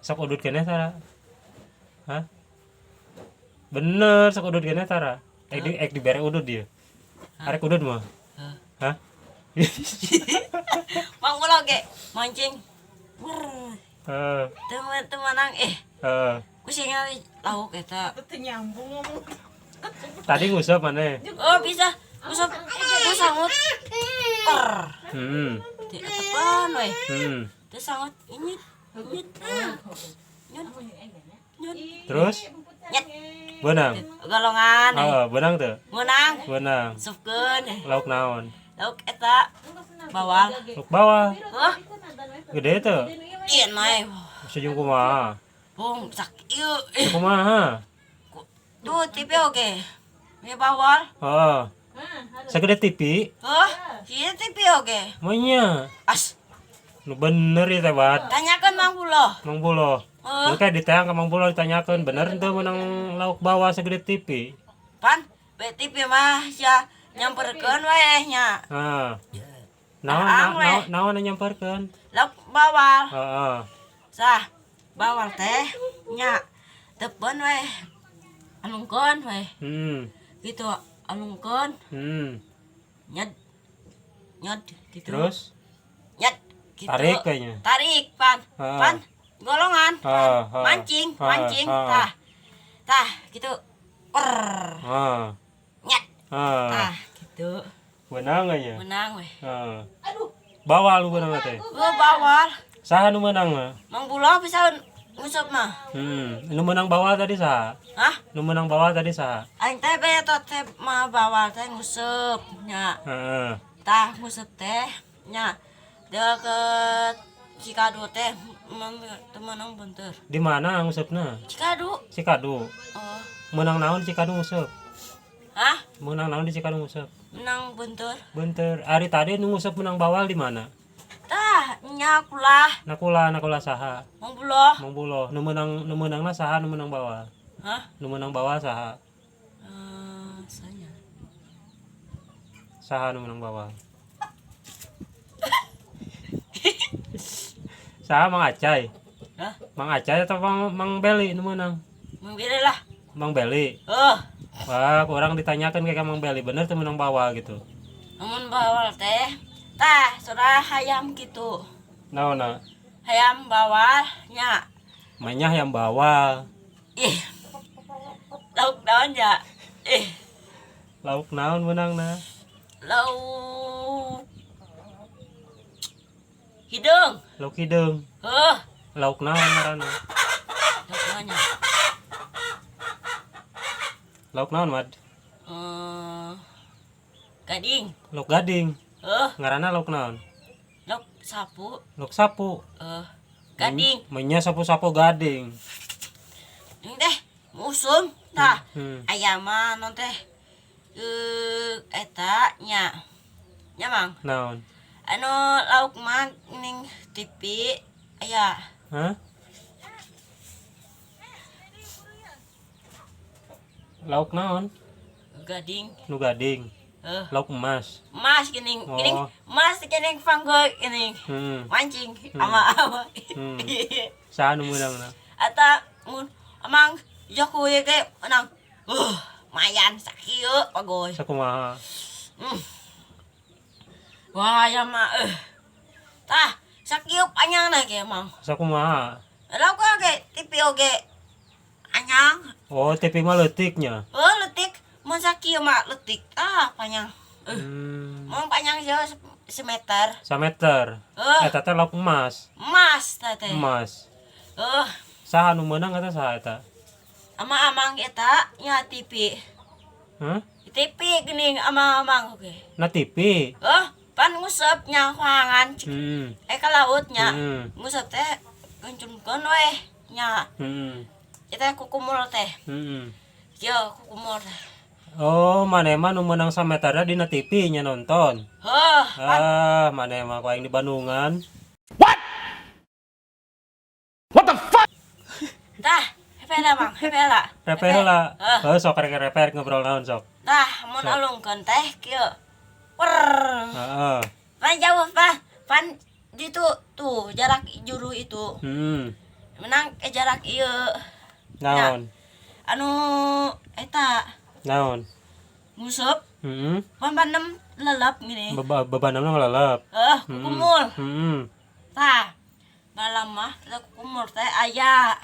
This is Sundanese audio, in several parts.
Sok udud keneh tara? Hah? Bener sok udud keneh tara? Ek dibere udud dia. Arek udud mah. Hah? Mang Bulo ge mancing. Wur. Heeh. Teu teu meunang eh. Heeh. Ku sing lauk eta. Teu nyambung ngomong. Tadi nguseup maneh? Oh, bisa. Nguseup ku sangut. Per. Di atepan we. Teu sangut inyit. Nyut. Nyut. Nyut. Terus? Nyet. Beunang. Golongan. Heeh, beunang teu? Meunang. Beunang. Supkeun. Lauk naon? Lauk eta bawal. Lauk bawal. Hah? Gede teu? Iya nae. Sejung kumaha? Bung sak ieu. Kumaha? Tuh TV oge. Ini bawal. Heeh. Segede TV? Hah? Ieu TV oge. Maunya. As. Nu bener ya teh bat. Tanyakeun Mang Bulo. Mang Bulo. Heuh. Engke ditanya ke Mang Bulo, ditanyakeun bener henteu meunang lauk bawal segede TV. Pan, be TV mah sia nyamperkeun wae nya. Heeh. Naon Terang we. naon nu nyamperkeun? Lauk bawal. Heeh. Sah, bawal teh nya tepen we. Alungkeun we. Gitu alungkeun. Nyed. Nyed gitu. Terus? Nyed gitu. Tarik kayaknya. Tarik pan. Heeh. Pan golongan. Heeh, heeh. Mancing, Heeh, mancing. heeh. Tah. Tah gitu. Per. Heeh. Nyet. Heeh. Tah gitu. Menang kayaknya. Menang we. Heeh. Bawal lu menang teh. Oh, bawal. Saha nu menang mah? Mang Bulo bisa nguseup mah. Nu menang bawal tadi saha? Hah? Nu menang bawal tadi saha? Aing teh be eta teh mah bawal teh nguseup nya. Heeh. Tah nguseup teh nya deket Cikadu teh teu meunang beunteur. Di mana nguseupna? Cikadu. Cikadu. Oh. Menang naon Cikadu nguseup? Hah? Menang naon di Cikadu nguseup? Menang beunteur. Beunteur. Ari tadi nu nguseup menang bawal di mana? Tah nya kulah. Nakula, nakula saha? Mang Bulo. Mang Bulo. Nu menang, nu meunangna saha nu menang bawal? Hah? Nu menang bawal saha? Sanya. Saha nu menang bawal? Saha, Mang Acai? Hah? Mang Acai atau Mang Beli nu menang? Mang Beli lah. Mang Beli. Oh. Wah, kurang ditanyakan kayak Mang Beli bener tuh menang bawal gitu. Mun bawal teh tah surah hayam gitu. Naon? Hayam bawal nya. Manyah yang bawal. Ih. Lauk naon ya? Ih. Lauk naon menangna? Lauk hideung. Lauk hideung. Heuh. Lauk naon ngaranna? Lauk naon nya? Lauk naon, Mad? Gading. Lauk gading. Heuh. Ngaranna lauk naon? Lauk sapu. Lauk sapu. Gading. Menya sapu-sapu gading. Ini teh musim tah. Aya mah non teh. Eta nya. Nya Mang. Naon? Anu lauk mah ning TV aya. Hah? Lauk naon? Gading. Nu gading. Lauk emas. Emas geuning, Oh. geuning emas geuning panggoy geuning. Mancing ama-ama. Saha nu meunangna? Eta mun amang jaku ieu ge menang. Mayan sakieu pagoy. Sakumaha? Wah, ya mah Tah, sakieu panjangna ge mang. Sakumaha? Lauk oge TV oge anyang. Oh, TV mah leutiknya. Oh, leutik. Mun sakieu mah leutik. Ah, panjang. Mun panjang jauh semeter. Sameter. Eta teh lauk emas. Emas teh teh. Emas. Saha nu meunang eta saha eta? Ama-amang eta nya TV. Hah? TV geuning amang-amang oge. Na TV. Pan nguseup nya hoangan. Ka laut nya. Nguseup teh kencunkeun we nya. Eta kukumul teh. Kieu kukumul teh. Oh, maneh mah nu meunang sameterna dina TV nya nonton. Heuh, pan. Ah, maneh mah ku aing di Bandungan. Tah, hepe lah Mang, hepe lah. Repe heula. Heuh. Heuh, sok rek repe ngobrol naon sok. Tah, mun Sok. alungkeun teh kieu. Per. Heeh. Pan jauh, pan. Pan itu tuh jarak juru itu. Menang jarak ieu. Naon? Anu eta Naon? nguseup Heeh. papanem lelep gini. Bebanamna ngelelep. Kukumul. Heeh. Tah. Malam mah teh kukumul teh aya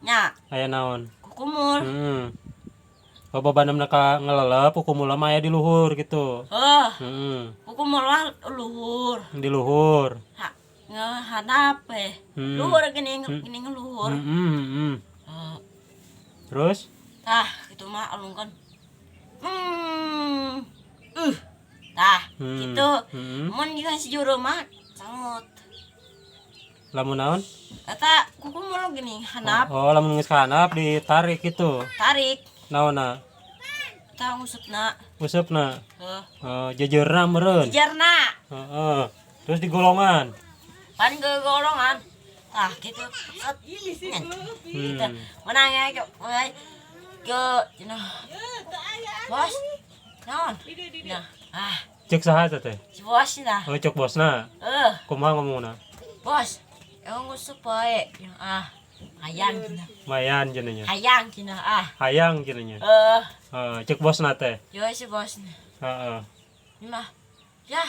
nya Aya naon? kukumul. Heeh. Oh, bebanamna ka ngelelep, kukumulna mah aya di luhur gitu. Heuh, Heeh. kukumul mah luhur. Di luhur. Ha, ngehanap eh. Luhur gini gini ngeluhur. Heeh, heeh. Heuh. Terus? Tah, gitu mah alungkeun. Tah, gitu. Mun jeung si juru mah sangut. Lamun naon? Eta kukumul gini hanap, Oh, lamun geus ka handap ditarik gitu. tarik. Naonna? Tah ngusupna. Usupna. Heuh. Oh, jejerna meureun. Jejerna. Heeh. Terus digolongan. Pan gegolongan. Tah gitu. Set. Gitu. Menang ya ke ke cenah. Bos. Naon? Nah, ah, Cek saha teh teh? si bos nah. Oh, cek bosna. Eh, Kumaha ngomongna? bos. Emang nguseup bae. Ah, hayang cenah. Mayan cenah nya. Hayang cenah ah. Hayang cenah nya. Eh, Heeh, cek bosna teh. yo si bos. Heeh. Ini mah ya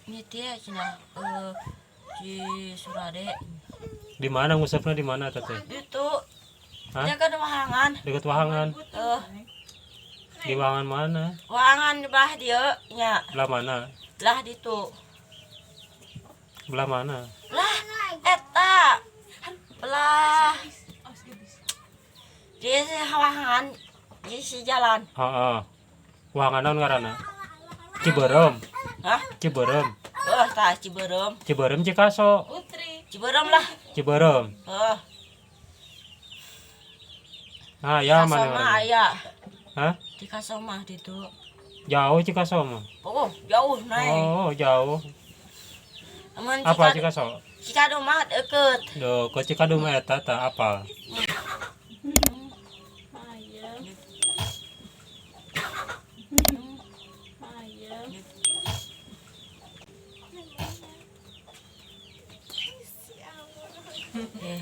ini teh cenah di Surade. Di mana ngusupna di mana teh teh? Itu Hah? jaga wahangan. Dekat wahangan. Eh, Di wahangan mana? wahangan belah dia nya. Belah mana? Belah ditu. Belah mana? Belah eta. Belah di wahangan di si jalan. Heeh. Wahangan naon ngaranna? Ciberem. Hah? Ciberem. Oh, tah Ciberem. Ciberem Cikaso. Ciberem lah. Ciberem. Eh, Ah, ya mana Kasoma ngaranna? aya. Hah? Di Kasoma ditu. Jauh Cikaso mah. Oh, jauh naik. Oh, jauh. Amun Apa Cikaso? Cikadu mah deket. Duh, ke Cikadu mah eta tah apa? Eh.